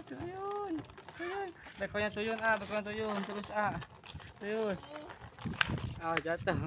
Tuyon. Tuyon. Dako yan tuyon ah. Dako yan tuyon. Terus ah. Terus. Ah, jatuh.